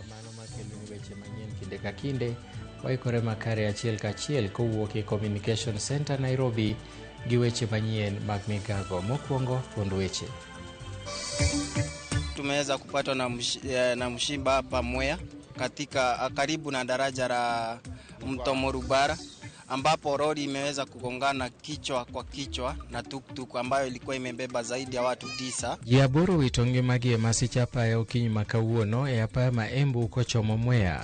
mano makeloni weche manyien kinde ka kinde. Waikore makare achiel kachiel kowuok e Communication Center Nairobi gi weche manyien mag migago. Mokwongo, thuond weche. Tumeweza kupatwa na mshiba hapa Mwea katika karibu na daraja la mto Morubara ambapo lori imeweza kugongana kichwa kwa kichwa na tuktuk ambayo ilikuwa imebeba zaidi ya watu 9. Ji 8 owito ngimagi e masich apaya okinyi ma kawuono e apaya ma Embu kochomo Mwea.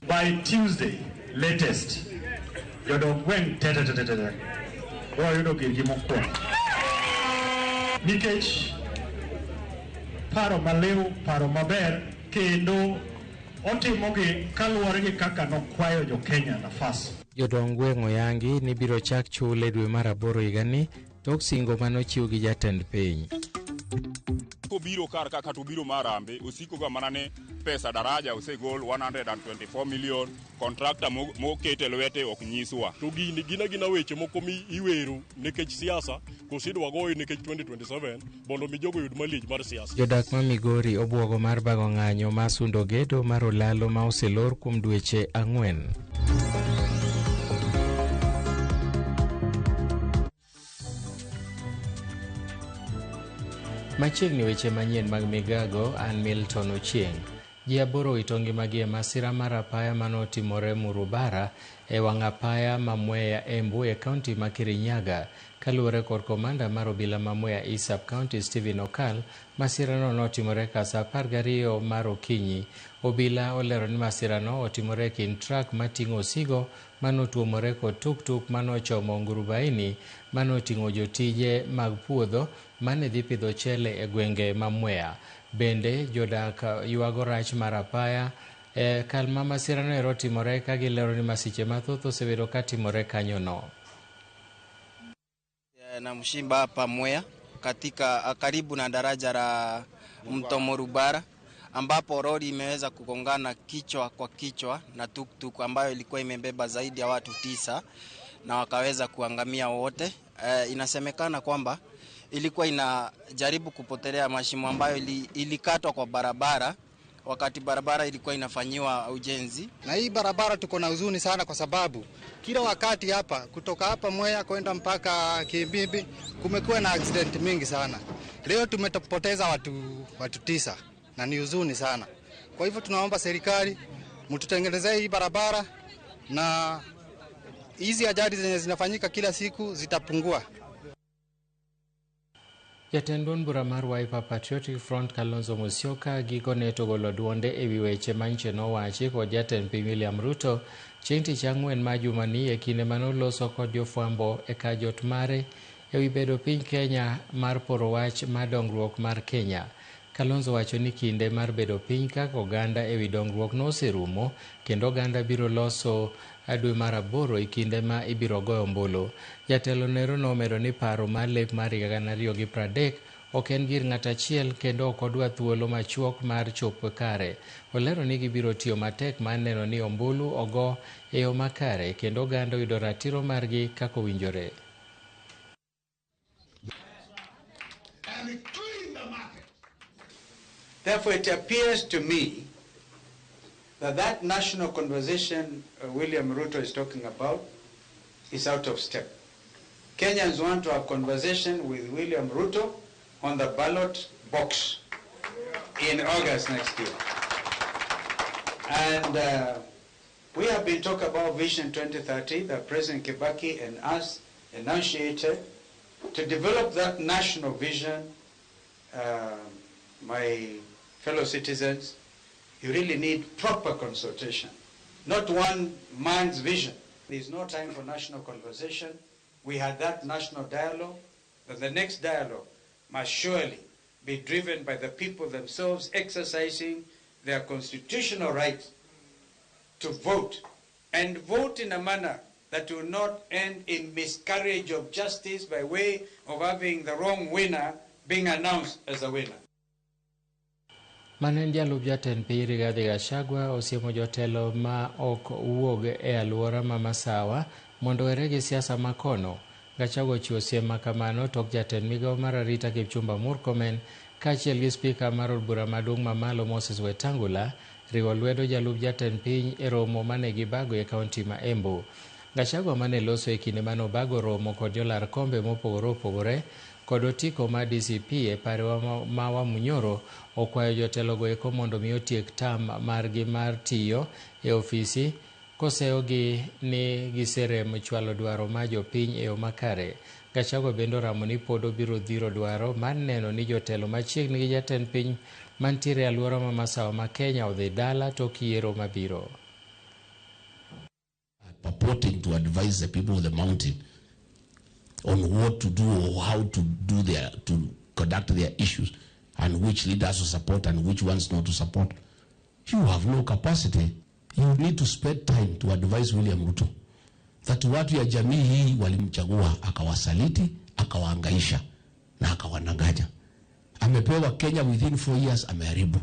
By Tuesday latest, jodong gweng' te te te te te biro yudo girgi mokwongo. Nikech paro maliw, paro maber, kendo otimogi kaluwore gi kaka nokwayo jo Kenya nafas. Jodong gweng' oyangi ni biro chak chul e dwe mar 8 higani tok singo manochiw gi jatend piny. Kobiro kar ka kata obiro mar Harambee, osiko ga mana ni pesa daraja osegol 124 million, contractor moket e lwete ok nyiswa. To gini gin agina weche moko mi iwero nikech siasa, koso idwa goyo nikech 2027 mondo mi jogo oyud malich mar siasa. Jodak ma Migori obwogo mar bago ng'anyo ma sundo gedo mar olalo ma oselor kuom dweche 4. Machiegni weche manyien mag migago, an Milton Ochieng'. Ji 8 owito ngimagi e masira mar apaya manotimore Murubara e wang' apaya ma Mwea Embu e kaunti ma Kirinyaga. Kaluwore kod komanda mar obila ma Mwea East Sub-County Stephen Okal, masirano notimore ka saa 12 mar okinyi. Obila olero ni masirano otimore e kind truck mating'o osigo manotuomore kod tuktuk manochomo Ngurubaini manoting'o jotije mag puodho mane dhi pidho chele e gwenge ma Mwea. Bende jodak ywago rach mar apaya e kal ma masirano ero otimore ka gilero ni masiche mathoth osebedo ka timore kanyono. Na mshimba hapa Mwea katika karibu na daraja la mto Morubara ambapo lori imeweza kugongana kichwa kwa kichwa na tuktuk ambayo ilikuwa imebeba zaidi ya watu 9 na wakaweza kuangamia wote. Inasemekana kwamba ilikuwa inajaribu kupotelea mashimo ambayo ilikatwa kwa barabara wakati barabara ilikuwa inafanyiwa ujenzi. Na hii barabara tuko na huzuni sana kwa sababu kila wakati hapa kutoka hapa Mwea kwenda mpaka Kimbimbi kumekuwa na accident mingi sana. Leo tumepoteza watu 9 na ni huzuni sana. Kwa hivyo tunaomba serikali mtutengenezee hii barabara na hizi ajali zenye zinafanyika kila siku zitapungua. Jatend duond bura mar Wiper Patriotic Front Kalonzo Musyoka gikone to ogolo duonde ewi weche manyiche nowachi kod jatend piny William Ruto chieng' tich ang'wen ma jumani e kinde manoloso kod jofwambo e kar jot mare ewi bedo piny Kenya mar poro wach mar dongruok mar Kenya. Kalonzo wacho ni kinde mar bedo piny kaka oganda ewi dongruok noserumo kendo oganda biro loso dwe mar 8 e kinde ma ibiro goyo ombulu. Jatelo nero nomedo ni paro mar lek mar higa 2030 ok en gir ng'ato achiel kendo ok odwa thuolo machuok mar chopo kare. Olero ni gibiro tiyo matek mar neno ni ombulu ogo e yo makare kendo oganda oyudo ratiro margi kaka owinjore. Therefore, it appears to me that that national conversation William Ruto is talking about is out of step. Kenyans want to have conversation with William Ruto on the ballot box in August next year. And we have been talking about Vision 2030 that President Kibaki and us enunciated to develop that national vision. My fellow citizens, you really need proper consultation, not one man's vision. There is no time for national conversation. We had that national dialogue, but the next dialogue must surely be driven by the people themselves exercising their constitutional right to vote, and vote in a manner that will not end in miscarriage of justice by way of having the wrong winner being announced as a winner. Mane en jalup jatend piny Rigathi Gachagua osiemo jotelo ma ok wuog e alwora ma Masawa mondo owere gi siasa makono. Gachagua ochiwo siem ma kamano tok jatend migao mar arita Kipchumba Murkomen kaachiel gi spika mar od bura maduong' mamalo Moses Wetangula riwo lwedo jalup jatend piny e romo mane gibago e kaunti ma Embu. Gachagua mane loso e kinde mane obago romo kod jolar kombe mopogore opogore kod otiko mar DCP e parewa ma Wamunyoro okwayo jotelogo eko mondo mi otiek tam margi mar tiyo e ofisi koseyogi ni giserem chwalo dwaro mar jopiny e yo makare. Gachagua bende oramo ni pod obiro dhiro dwaro mar neno ni jotelo machiegni gi jatend piny mantiere e alwora ma masawa ma Kenya odhi dala tok yiero mabiro. Purporting to advise the people of the mountain on what to do or how to do their to conduct their issues and which leaders to support and which ones not to support. You have no capacity. You need to spend time to advise William Ruto that watu ya jamii hii walimchagua akawasaliti, akawaangaisha na akawananganya. Amepewa Kenya within 4 years, ameharibu.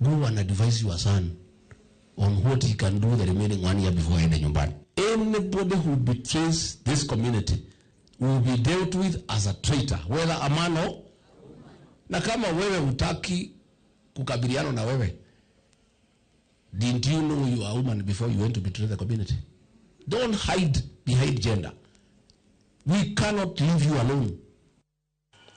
Go and advise your son on what he can do the remaining one year before aende nyumbani. Anybody who betrays this community will be dealt with as a traitor, whether a man or, na kama wewe hutaki kukabiliana na wewe, didn't you know you are a woman before you went to betray the community? Don't hide behind gender. We cannot leave you alone.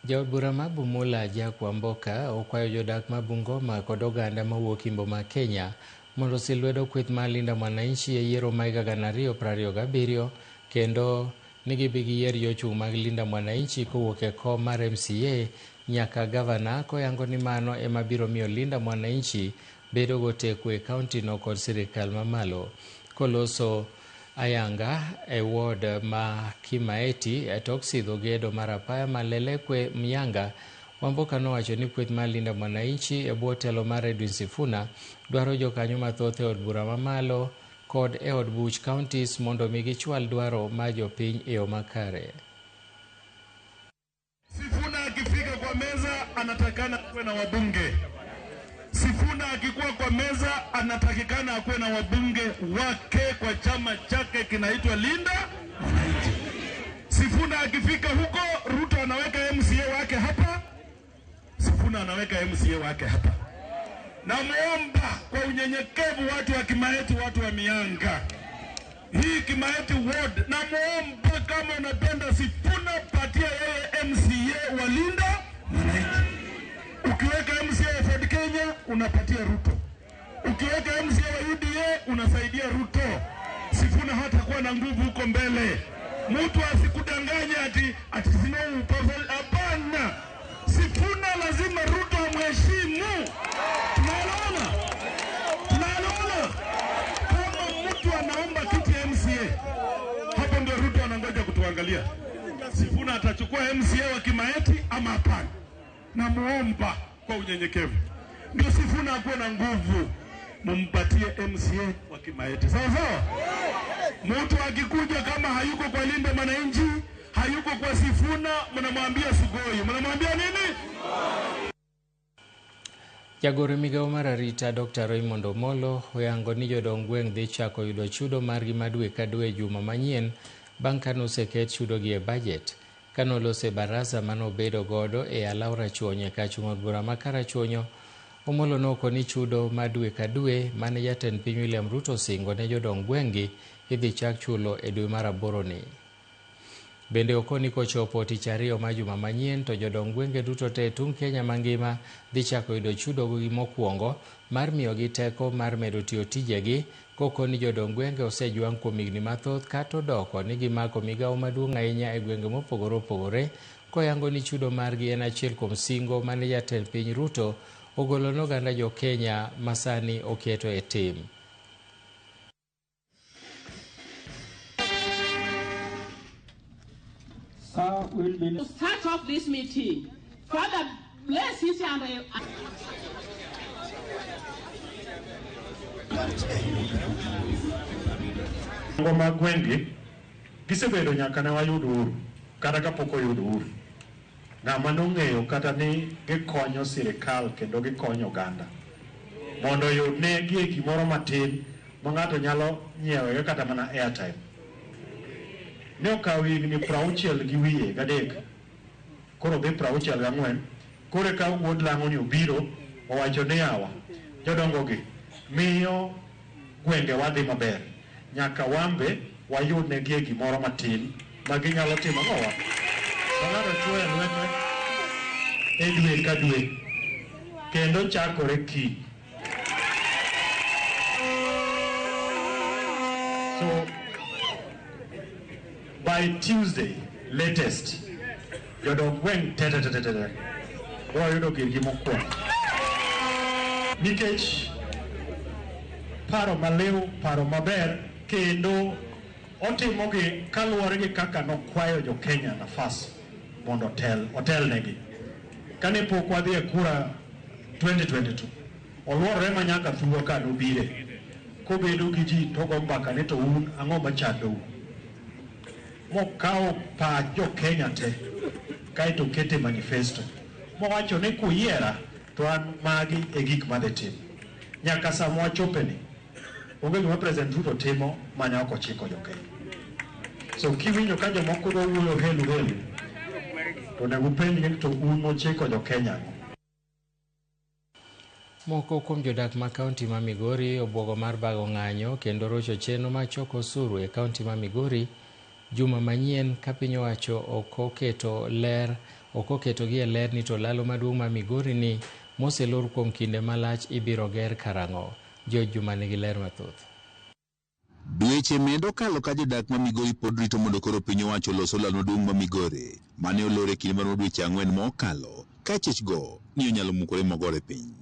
Jaod bura ma Bumula Jack Wamboka okwayo jodak ma Bungoma kod oganda mawuok Imbo ma Kenya mondo osil lwedo kweth mar Linda Mwananchi e yiero ma higa 2027 kendo ni gibi giyier jochung' mag Linda Mwananchi kowuok e kom mar MCA nyaka gavana, koyango ni mano ema biro miyo Linda Mwananchi bedo goteku e kaunti no kod sirikal mamalo. Koloso ayanga e ward ma Kimaeti e tok sidho gedo mar apaya ma Lelekwe Mnyanga, Wamboka nowacho ni kweth mar Linda Mwananchi e bwo telo mar Edwin Sifuna dwaro jokanyo mathoth e od bura mamalo kod e od buch counties mondo mi gichwal dwaro mar jopiny e yo makare. Sifuna akifika kwa meza anatakana kuwe na wabunge. Sifuna akikuwa kwa meza anatakikana akuwe na wabunge wake kwa chama chake kinaitwa Linda Mwananchi. Sifuna akifika huko, Ruto anaweka MCA wake hapa, Sifuna anaweka MCA wake hapa. Namuomba kwa unyenyekevu, watu wa Kimaeti, watu wa Mianga, hii Kimaeti ward, namuomba kama unapenda Sifuna, patia yeye MCA wa Linda Mwananchi. Ukiweka MCA wa Ford Kenya unapatia Ruto, ukiweka MCA wa UDA unasaidia Ruto. Sifuna hatakuwa na nguvu huko mbele. Mtu asikudanganye ati sina upavel. Hapana, Sifuna lazima Ruto amheshimu. Tunaelewana? Tunaelewana? Kama mtu anaomba kiti ya MCA, hapo ndio Ruto anangoja kutuangalia. Sifuna atachukua MCA wa Kimaeti ama hapana? Namuomba kwa unyenyekevu, ndio Sifuna akuwe na nguvu, mumpatie MCA wa Kimaeti, sawa sawa. Mtu akikuja kama hayuko kwa Linda Mwananchi, hayuko kwa Sifuna, mnamwambia sugoi, mnamwambia nini? Jagoro migawo mar arita Dr. Raymond Omolo oyango ni jodong gweng' dhi chako yudo chudo margi ma dwe ka dwe juma manyien bang' kanoseket chudogi e bajet. Kanoloso e baraza manobedo godo e alaw Rachuonyo e kar chung' od bura ma Karachuonyo, Omolo nokoni chudo ma dwe ka dwe mane jatend piny William Ruto osingo ne jodong gweng'gi idhi chak chulo e dwe mar aboro ni. Bende okoni kochopo tich ariyo ma juma manyien to jodong gwenge duto te e tung' Kenya mangima dhi chako yudo chudo gi mokwongo mar miyogi teko mar medo tiyo tijegi, kokoni jodong gwenge osejwang' kuom higni mathoth kata odoko ni gimako migawo maduong' ahinya e gwenge mopogore opogore, koyango ni chudo margi en achiel kuom singo mane jatend piny Ruto ogolo ne oganda jo Kenya masani oketo e tim. To start off this meeting, Father, bless each and every. Dongo mag gweng'gi gisebedo nyaka ne wayud uhuru kata kapok oyud uhuru. Ng'ama nong'eyo kata ni gikonyo sirikal kendo gikonyo oganda mondo oyud ne gie gimoro matin ma ng'ato nyalo nyiewe kata mana airtime. Ne okawo higni 63 koro dhi 64. Koro ka wuod lang'o ni obiro owacho ni yawa jodongo gi miyo gwenge wadhi maber, nyaka wambe wayudnegie gimoro matin ma ginyalo timo ang'owa ma ng'ato chuoyo lwete e dwe ka dwe kendo chakore kiny. So by Tuesday latest, jodong gweng' te te te te te biro yudo girgi mokwongo. Nikech paro maliw, paro maber, kendo otimogi kaluwore gi kaka nokwayo jo Kenya nafas mondo otel otelnegi. Kane pok wadhi e kura 2022, oluorore ma nyaka thurwa ka nobire kobedo gi ji togo mbaka ni to un ang'o machandou, mokawo pach jo Kenya te kaeto okete manifesto mowacho ni kuyiera to an magi e gik madhi timo. Nyaka sama wachopeni, onge gima President Ruto timo mane ok ochiko jo Kenya. So kiwinjo ka jomoko dwa wuoyo helu helu, to onego upenjgi ni to un mochiko jo Kenya ang'o? Moko kuom jodak ma kaunti ma Migori obwogo mar bago ng'anyo kendo rocho chenro mar choko osuru e kaunti ma Migori juma manyien ka piny owacho ok oketo ler ok oketogi e ler ni to lalo maduong' ma Migori ni moselor kuom kinde malach ibiro ger karang'o. George Juma nigi ler mathoth. Dweche medo kalo ka jodak ma Migori pod rito mondo koro piny owacho olos olalo maduong' ma Migori mane olor e kinde maromo dweche 4 mokalo ka chechgo ni onyalo mukore mogore piny.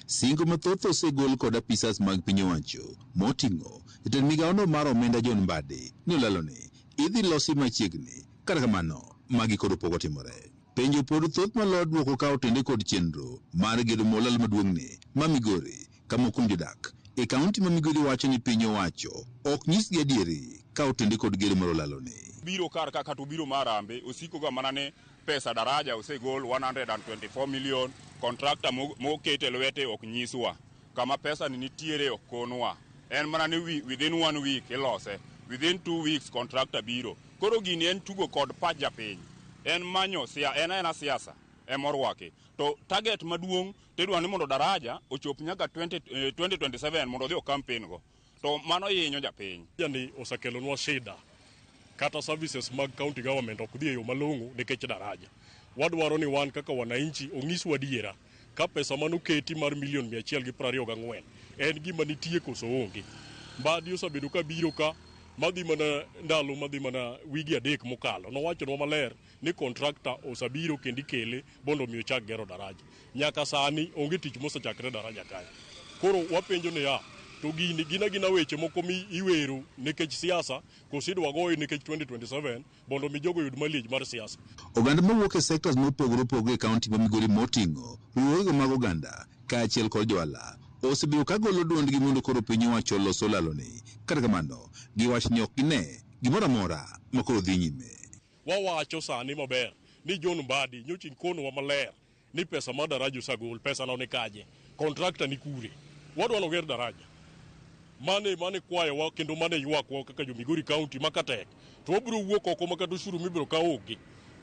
Singo mathoth osegol kod apisas mag piny owacho moting'o jatend migawono mar omenda John Mbadi ni olalo ni idhi losi machiegni, kata kamano magi koro pok otimore. Penjo pod thoth maloyo duoko ka otende kod chenro mar gedo molal maduong'ni ma Migori ka moko kuom jodak e kaunti ma Migori wacho ni piny owacho ok nyisgi adieri ka otende kod gedo mar olaloni. Biro kar ka kata obiro mar Harambee, osiko ga mana ni pesa daraja osegol 124 million, contractor mokete lwete ok nyiswa kama pesa ni nitiere, ok konwa. En mana ni within one week ilose, within 2 weeks contractor biro. Koro gini en tugo kod pach japiny, en manyo sia, en aena siasa emorwaki. To target maduong' tidwa ni mondo daraja ochop nyaka 20, 2027 mondo odhi o campaign go, to mano hinyo japiny. Ni osekelonwa shida, kata services mag county government ok dhi e yo malong'o nikech daraja. Wadwaro ni wan kaka wananchi onyiswa adiera ka pesa manoketi mar milion 124 en gima nitie koso onge. Mbadi osebedo ka biro ka madhi mana ndalo madhi mana wigi 3 mokalo nowachonwa maler ni contractor osebiro kendo ikele mondo mi ochak gero daraja. Nyaka sani onge tich mosechakre daraja kae. Koro wapenjo niya, to gini gin agina weche moko mi iwero nikech siasa koso idwa goye nikech 2027 mondo mi jogo oyud mileage mar siasa? Oganda mawuok e sectors mopogore opogore e kaunti ma Migori moting'o riwruoge mag oganda kaachiel kod johala osebedo ka golo duondgi mondo koro piny owacho olos olaloni. Kata kamano, giwacho ni ok gine gimoro amora ma koro dhi nyime. Wawacho sani maber ni John Mbadi nyocha ikonwa maler ni pesa mar daraja osegol, pesa no ni kaje, contractor ni kure? Wadwa noger daraja. Mane kwayowa kendo mane ywakwa kaka jo Migori County ma katek to wabiro wuok oko ma kata osuru mibiro kaw onge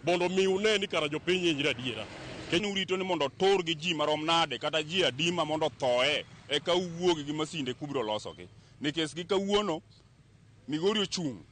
mondo mi une ni kara jopiny hinyre adiera. Kenya urito ni mondo otur gi ji marom nade kata ji adima mondo othoe eka uwuog gi masinde kubiro losogi? Nikech gi kawuono Migori ochung',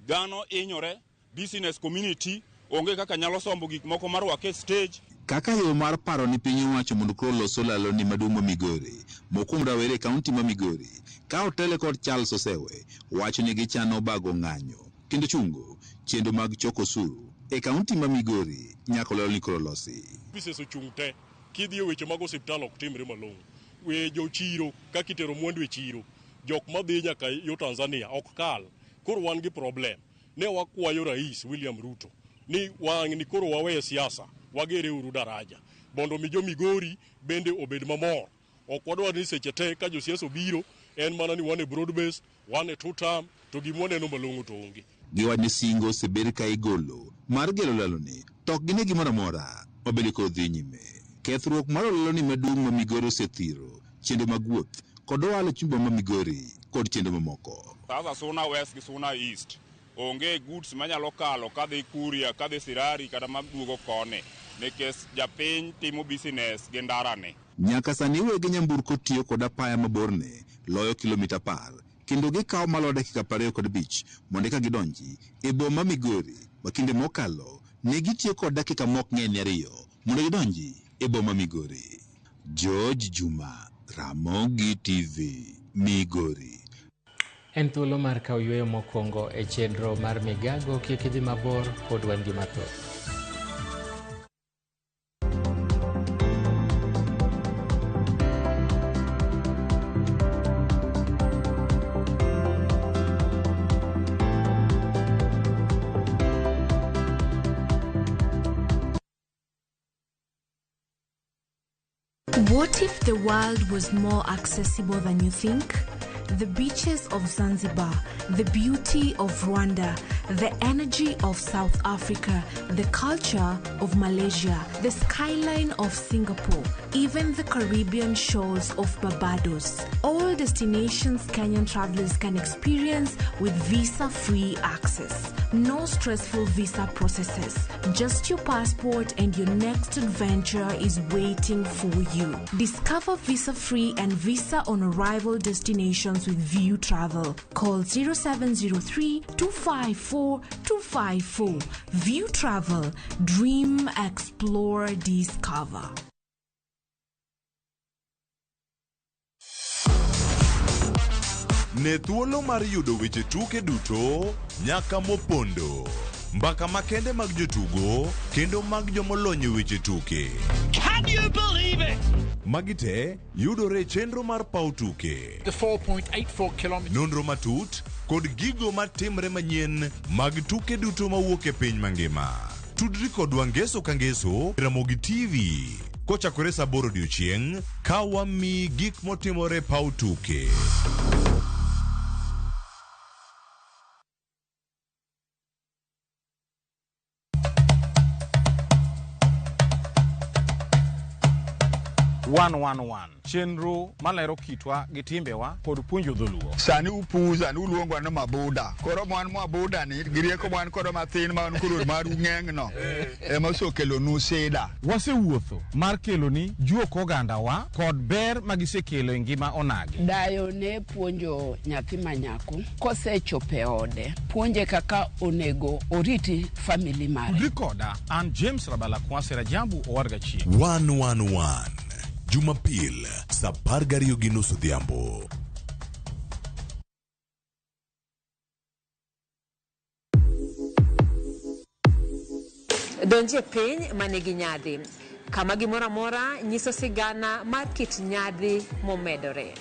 dhano hinyore, business community onge kaka nyalo sombo gik moko marwake e stage. Kaka yo mar paro ni piny owacho mondo koro olos olaloni maduong' ma Migori, moko kuom rawere e kaunti ma Migori ka otele kod Charles Osewe wacho ni gichano bago ng'anyo kendo chungo chenro mag choko osuru e kaunti ma Migori nyaka olaloni koro losi. Services ochung' te. Kidhi e weche mag osiptal ok timre malong'o. We jochiro kaka itero mwandu e chiro, jok madhi nyaka yo Tanzania ok kal. Koro wan gi problem. Ne wakwayo Rais William Ruto ni wang' ni koro wawe siasa, wagere uru daraja mondo mi jo Migori bende obed mamor. Ok wadwar ni seche te ka josiasa obiro en mana ni wan e broad base, wan e two term, to gima waneno malong'o to onge. Giwacho ni singo osebed ka igolo mar gero olaloni to ok gine gimoro amora mabende koro dhi nyime. Kethruok mar olaloni maduong' ma Migori osethiro chenro mag wuoth kod ohala e chuny boma ma Migori kod chenro mamoko. Sasa Suna West gi Suna East onge goods manyalo kalo kadhi Kuria, kadhi Sirari kata maduogo koni. nikech japiny timo business gi ndarani. Nyaka sani wege nyamburko tiyo kod apaya maborne loyo kilomita 10 kendo gikawo maloyo dakika 25 mondo eka gidonji e boma Migori ma kinde mokalo ne gitiyo kod dakika mok ng'eny 2 mondo gidonji e boma Migori. George Juma, Ramogi TV, Migori. En thuolo mar kawo yueyo mokwongo e chenro mar Migago. Kik idhi mabor, pod wan gi mathoth. What if the world was more accessible than you think? The beaches of Zanzibar, the beauty of Rwanda, the energy of South Africa, the culture of Malaysia, the skyline of Singapore, even the Caribbean shores of Barbados. All destinations Kenyan travelers can experience with visa-free access. No stressful visa processes. Just your passport and your next adventure is waiting for you. Discover visa-free and visa on arrival destinations with View Travel. Call 0703 254 254. View Travel. Dream, explore, discover. Ne thuolo mar yudo weche tuke duto nyaka mopondo. Mbaka makende mag jotugo kendo mag jomolony e weche tuke. Can you believe it? Magi te yudore e chenro mar paw tuke. The 4.84 kilometers. Nonro matut kod gigo matimre manyien mag tuke duto mawuok e piny mangima. Tudri kodwa ngeso ka ngeso Ramogi TV kochakore saa 8 odiochieng' ka wamiyi gik motimore paw tuke. One chenro malero kitwa gi timbewa kod puonjo dholuo. Sani upuza ni uluongwa ni mabuda. Koro mwan mabuda ni gi rieko mwan kodo mathin ma wan koro maru ng'eng no ema osekelonu sida. Wasewuotho mar keloni juok ogandawa kod ber magisekelo e ngima onagi. Dayo ne puonjo nyathi manyako kosechopo e ode, puonje kaka onego oriti famili mare. Tudri koda an James Rabala Kwasi Rajabu Owarga Chieng'. 111 Jumapil saa 12:30 odhiambo. Donjie piny manigi nyadhi, kama gimoro amora nyiso sigana mar kit nyadhi momedore.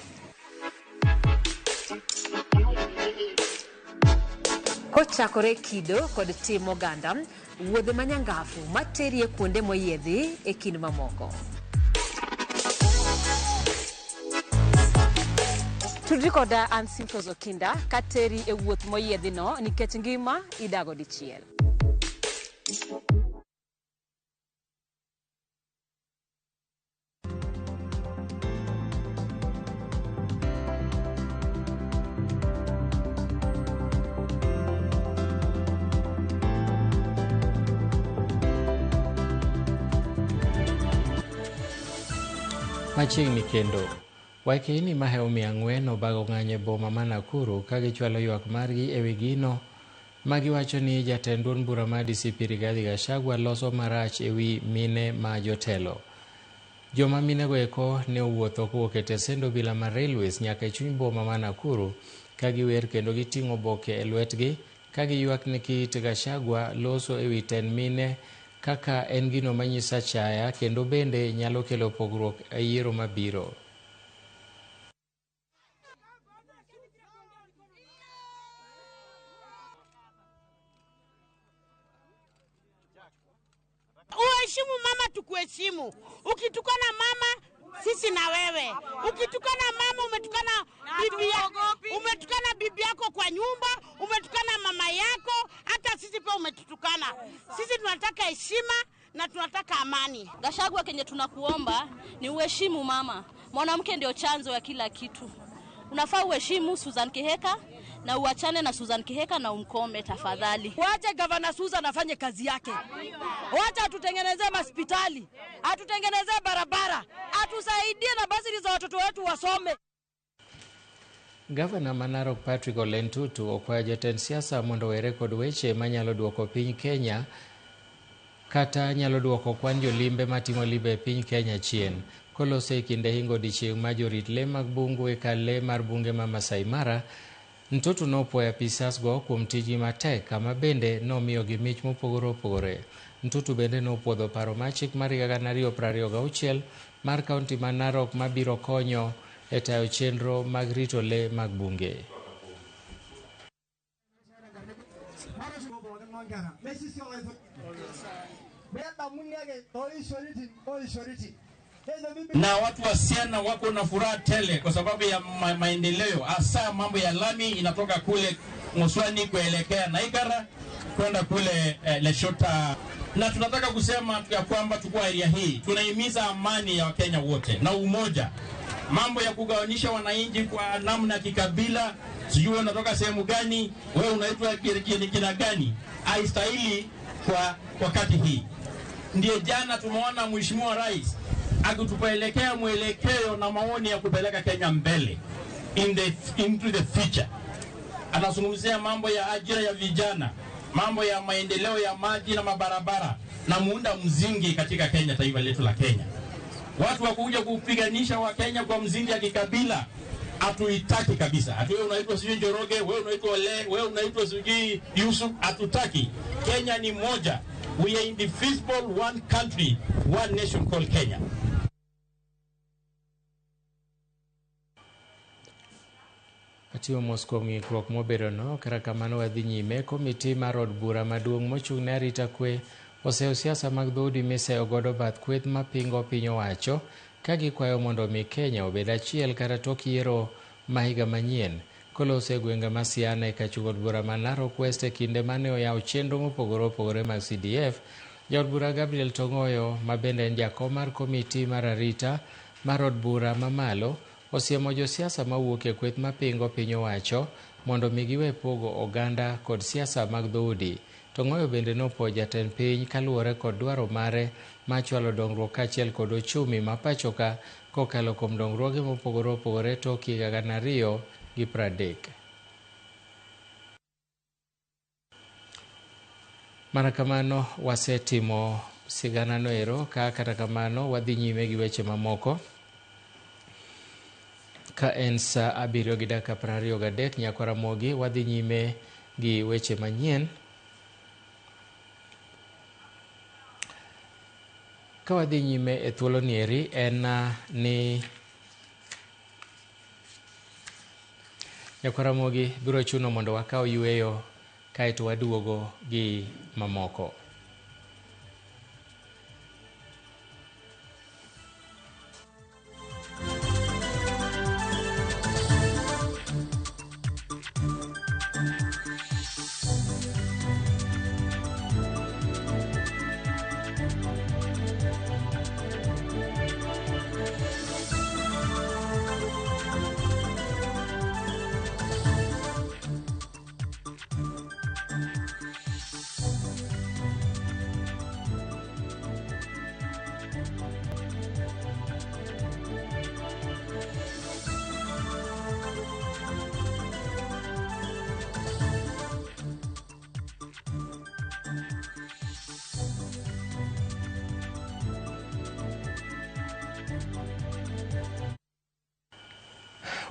Kochakore kido kod tim oganda, wuodhe manyangafu materie kuonde moyiedhi e kind mamoko. Tudri koda an Simfros Okinda kateri e wuoth moyiedhino nikech ngima idago dichiel. Machiegni kendo Wakeini mahewo 400 obago ng'anyo e boma ma Nakuru ka gichwalo ywak margi ewi gino ma giwacho ni jatend duond bura mar DCP Rigathi Gachagua loso marach ewi mine ma jotelo. Joma minego eko ne owuotho kowuok e tesend obila mar Railways nyaka e chuny boma ma Nakuru ka giwer kendo giting'o oboke e lwetgi ka giywak ni kit Gachagua loso ewi tend mine kaka en gino manyiso achaya kendo bende nyalo kelo pogruok e yiero mabiro. Uheshimu mama tukuheshimu. Ukitukana mama sisi na wewe. Ukitukana mama umetukana bibi yako, umetukana bibi yako kwa nyumba, umetukana mama yako, hata sisi pia umetutukana. Sisi tunataka heshima na tunataka amani. Gachagua, kenye tunakuomba ni uheshimu mama. Mwanamke ndio chanzo ya kila kitu. Unafaa uheshimu Susan Kihika na uachane na Susan Kihika na umkome tafadhali. Wache Gavana Susan afanye kazi yake. Wacha atutengenezee hospitali, atutengenezee barabara, atusaidie na basari za watoto wetu wasome. Gavana ma Narok Patrick Ole Ntutu okwayo jotend siasa mondo owere kod weche manyalo duoko piny Kenya kata nyalo duoko kwan jolimbe matimo limbe e piny Kenya chien. Koloso e kinde hingo odiechieng' ma jorit lee mag bungu e kar lee mar bunge ma Masai Mara, Ntutu nopuoyo apisas go kuom tijgi matek kama bende nomiyogi mich mopogore opogore. Ntutu bende nopuodho paro mar chik mar higa 2026 mar kaunti ma Narok mabiro konyo e tayo chenro mag rito lee mag bunge. Na watu wa Siana wako na furaha tele kwa sababu ya maendeleo, hasa mambo ya lami inatoka kule Moswani kuelekea Naikara kwenda kule Leshota. Na tunataka kusema ya kwamba tukua area hii tunahimiza amani ya Wakenya wote na umoja. Mambo ya kugawanisha wananchi kwa namna kikabila, sijui unatoka sehemu gani, wewe unaitwa kina gani, haistahili kwa wakati hii. Ndiye jana tumeona Mheshimiwa Rais akitupelekea mwelekeo na maoni ya kupeleka Kenya mbele into the future. Anazungumzia mambo ya ajira ya vijana, mambo ya maendeleo ya maji na mabarabara na muunda mzingi katika Kenya, taifa letu la Kenya. Watu wa kuja kupiganisha wa Kenya kwa mzingi ya kikabila hatuitaki kabisa. Hatu wewe unaitwa sijui Njoroge, wewe unaitwa Ole, wewe unaitwa sijui Yusuf, hatutaki. Kenya ni moja. We are indivisible, one country, one nation called Kenya. Atiyo mos kuom ng'ikruok mobedono, kata kamano wadhi nyime. Komiti mar od bura maduong' mochung' ne arita kwe oseyo siasa mag dhoudi miseyo godo bath kweth mapingo piny owacho ka gikwayo mondo omi Kenya obed achiel kata tok yiero ma higa manyien. Koloso e gwenge ma Siana e kachung' od bura ma Narok West e kinde mane oyawo chenro mopogore opogore mag CDF, jaod bura Gabriel Tong'oyo ma bende en jakom mar komiti mar arita mar od bura mamalo osiemo josiasa mawuok e kweth mapingo piny owacho mondo mi giwe pogo oganda kod siasa mag dhoudi. Tong'oyo bende nopuoyo jatend piny kaluwore kod dwaro mare mar chwalo dongruok kaachiel kod ochumi ma pachoka kokalo kuom dongruoge mopogore opogore tok higa 2030. Mana kamano wasetimo sigana noero ka kata kamano wadhi nyime gi weche mamoko. Ka en saa 7:23 nyakwa Ramogi, wadhi nyime gi weche manyien. Ka wadhi nyime e thuolo nieri en ni nyakwa Ramogi biro chuno mondo wakaw yueyo kaeto waduogo gi mamoko.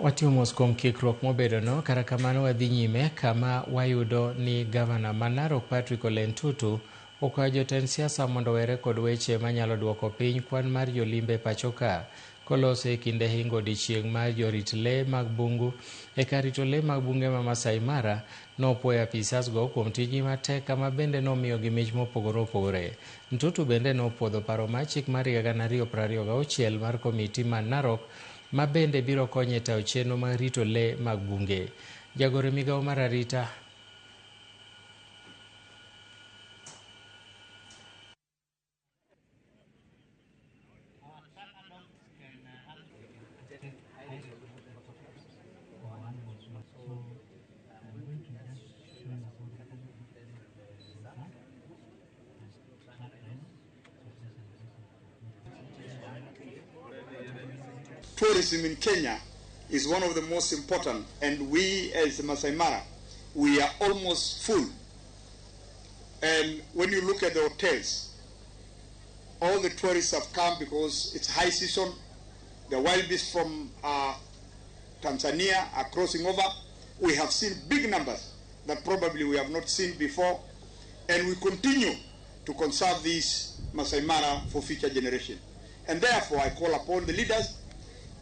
Watiyo mos kuom kikruok mobedono, kata kamano wadhi nyime kama wayudo ni gavana ma Narok Patrick Ole Ntutu okwayo jotend siasa mondo owere kod weche manyalo duoko piny kwan mar jolimbe pachoka. Koloso e kinde hingo odiechieng' mar jorit lee mag bungu e kar rito lee mag bunge ma Masai Mara, nopuoyo apisas go kuom tijgi matek kama bende nomiyogi mich mopogore opogore. Ntutu bende nopuodho paro mar chik mar higa 2026 mar komiti ma Narok ma bende biro konyo e tayo chenro mag rito lee mag bunge. Jagoro e migawo mar arita Tourism in Kenya is one of the most important, and we as Masai Mara, we are almost full. And when you look at the hotels, all the tourists have come because it's high season. The wild beasts from Tanzania are crossing over. We have seen big numbers that probably we have not seen before, and we continue to conserve this Masai Mara for future generation. And therefore, I call upon the leaders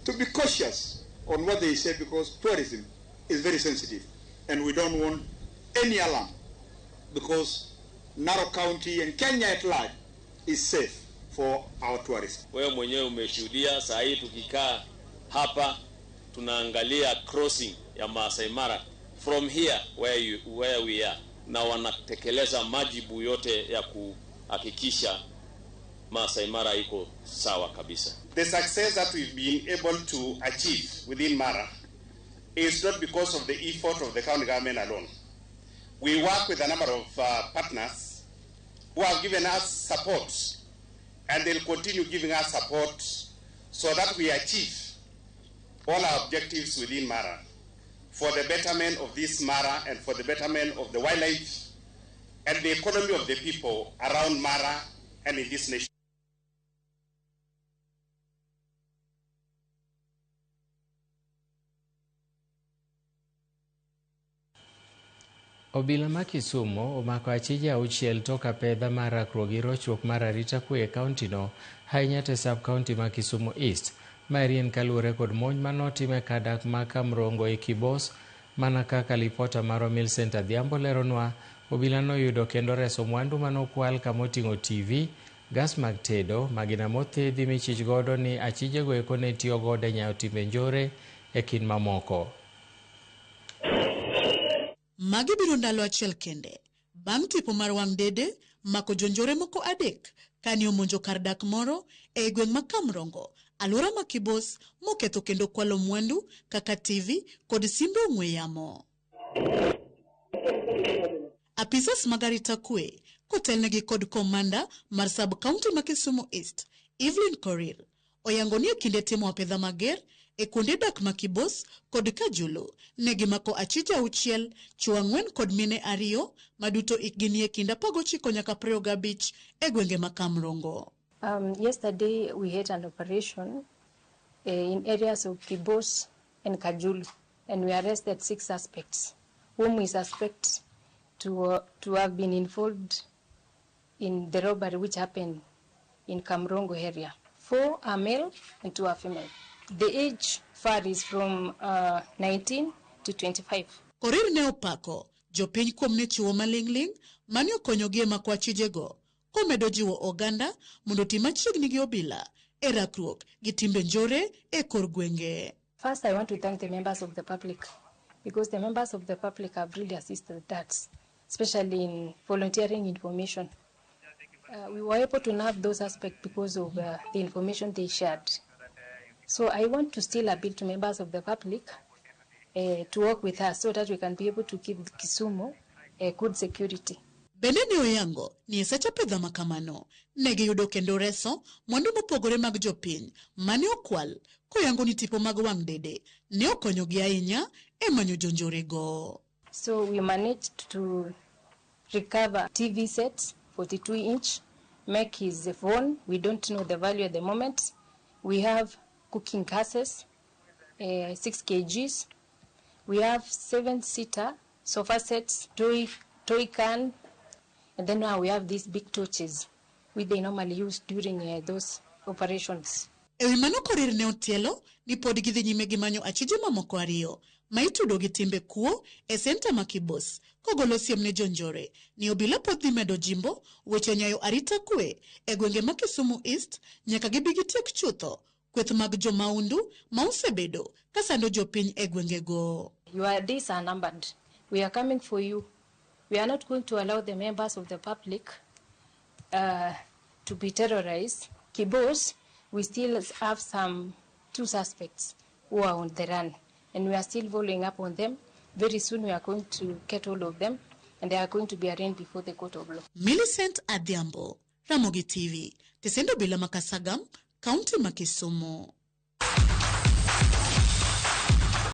to be cautious on what they say, because tourism is very sensitive, and we don't want any alarm, because Narok County and Kenya at large is safe for our tourists. Wewe mwenyewe umeshuhudia saa hii tukikaa hapa tunaangalia crossing ya Masai Mara from here where we are, na wanatekeleza majibu yote ya kuhakikisha Masai Mara iko sawa kabisa. The success that we've been able to achieve within Mara is not because of the effort of the county government alone. We work with a number of partners who have given us support, and they'll continue giving us support so that we achieve all our objectives within Mara for the betterment of this Mara and for the betterment of the wildlife and the economy of the people around Mara and in this nation. Obila ma Kisumu omako achije auchiel tok apedha mar rakruok gi rochruok mar arita kwe e kaunti no, ahinya to e sub kaunti ma Kisumu East. Maeri en kaluwore kod monj manotim e kar dak ma Kamrongo e Kibos. Mana kaka lipota marwa Millicent Adhiambo leronwa, obila noyudo kendo reso mwandu manokwal kamoting'o TV, gas mag tedo, magina mothedhi michich godo ni achijego eko ne tiyo godo e nyayo timbe njore e kind mamoko. Magi biro ndalo achiel kende bang' tipo mar wang' dede mako jonjore moko adek kane omonjo kar dak moro e gweng' ma Kamrongo, alwora ma Kibos, moketho kendo kwalo mwandu kaka TV kod simbe ong'we yamo. Apisas mag arita kwe kotelnegi kod komanda mar sub county ma Kisumu East, Evelyn Korir, oyango ni e kinde timo apedha mager e kuonde dak ma Kibos kod Kajulu ne gimako achije auchiel, chwo ang'wen kod mine ariyo maduto ikgi nie kind 19 nyaka 25 e gwenge ma Kamrongo. Yesterday we had an operation in areas of Kibos and Kajulu, and we arrested 6 suspects whom we suspect to have been involved in the robbery which happened in Kamrongo area. 4 are male and 2 are female. The age varies from 19 to 25. Korir ne opako jopiny kuom ne chiwo maling'ling' mane okonyogi e mako achijego, komedo jiwo oganda mondo oti machiegni gi obila e rakruok gi timbe njore e kor gwenge. First, I want to thank the members of the public, because the members of the public have really assisted that, especially in volunteering information. We were able to nab those aspects because of the information they shared. So I want to still appeal to members of the public to work with us so that we can be able to keep Kisumu good security. Bende ne oyango ni e sach apedha makamano ne giyudo kendo reso mwandu mopogore mag jopiny mane okwal, koyango ni tipo mag wang' dede ne okonyogi ahinya e manyo jonjorego. So we managed to recover TV sets, 42 inch, make his phone. We don't know the value at the moment. We have cooking gases, 6 kgs. We have 7-seater sofa sets, toy can, and then now we have these big torches which they normally use during those operations. Ewi mano Korir ne otielo ni pod gidhi nyime gi manyo achije mamoko ariyo ma itudo gi timbe kuo e senta ma Kibos, kogolo siem ne jonjore ni obila pod dhi medo jimbo weche nyayo arita kwe e gwenge ma Kisumu East nyaka gibi gitiek chutho kweth mag jomaundu ma osebedo kasando jopiny e gwengego. Your days are numbered. We are coming for you. We are not going to allow the members of the public to be terrorized. Kibos, we still have some 2 suspects who are on the run, and we are still following up on them. Very soon we are going to get all of them, and they are going to be arraigned before the court of law. Millicent Adhiambo, Ramogi TV, Tesendo Bila Makasagam, Kaunti ma Kisumu.